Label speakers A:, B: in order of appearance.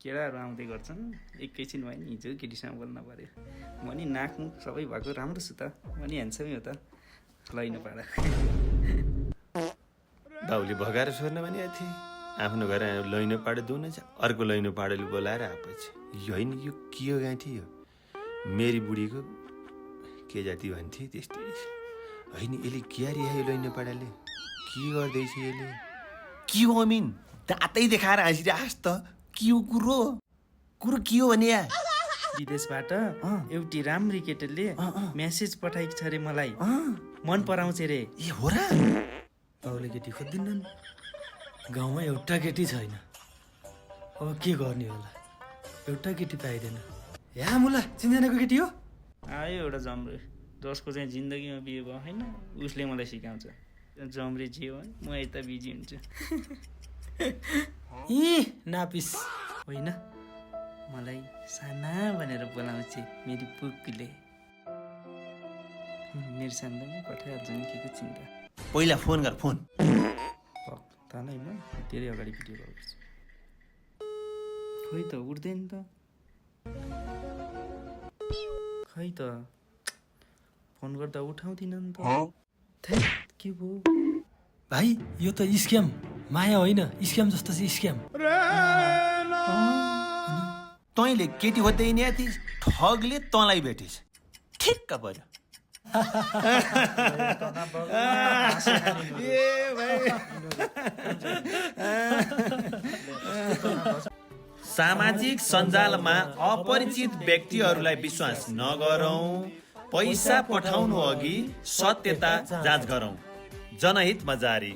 A: केटाहरू आउँदै गर्छन् एकैछिन भयो नि हिजो केटीसँग बोल्न पर्यो म नि नाकमुख सबै भएको राम्रो छु त म नि ह्यान्डसमै हो त लैन पाडा
B: बाउले भगाएर छोड्न भनेको थिएँ आफ्नो घर लैनो पाडो दुन छ अर्को लैनो पाडोले बोलाएर आएपछि यो होइन यो के हो गाँठी यो मेरी बुढीको के जाति भन्थे त्यस्तै होइन यसले क्यारी आयो लैनो पाडाले के गर्दैछ यसले के हो अमिन दाँतै देखाएर हाँसिरहेस् त के हो कुरो कुरो के हो भने
A: विदेशबाट एउटी राम्री केटीले मेसेज पठाएको छ अरे मलाई मन पराउँछ रे
B: ए हो र
C: बाउले केटी खोज्दिनन् गाउँमा एउटा केटी छैन अब के गर्ने होला एउटा केटी पाइँदैन या मुला चिन्जनाको केटी हो
A: आयो एउटा जम्रे जसको चाहिँ जिन्दगीमा बिहे भयो होइन उसले मलाई सिकाउँछ जम्रे जे हो म यता बिजी हुन्छु
C: इ नापिस
A: होइन मलाई साना भनेर बोलाउँछ मेरी पुगले मेरो सानोमा पठाइहाल्छु नि के चिन्ता
B: पहिला फोन गर फोन
A: तानै म धेरै अगाडि भिडियो कल गर्छु खोइ त उठ्दैन त खै त फोन गर्दा उठाउँदिन नि त के भयो
C: भाइ यो त स्क्याम माया होइन स्क्याम जस्तो चाहिँ स्क्याम
B: तैँले केटी खोज्दै नि थिइस् ठगले तँलाई भेटिस् ठिक्क पर्यो सामाजिक सञ्जालमा अपरिचित व्यक्तिहरूलाई विश्वास नगरौँ पैसा पठाउनु अघि सत्यता जाँच गरौँ जनहितमा जारी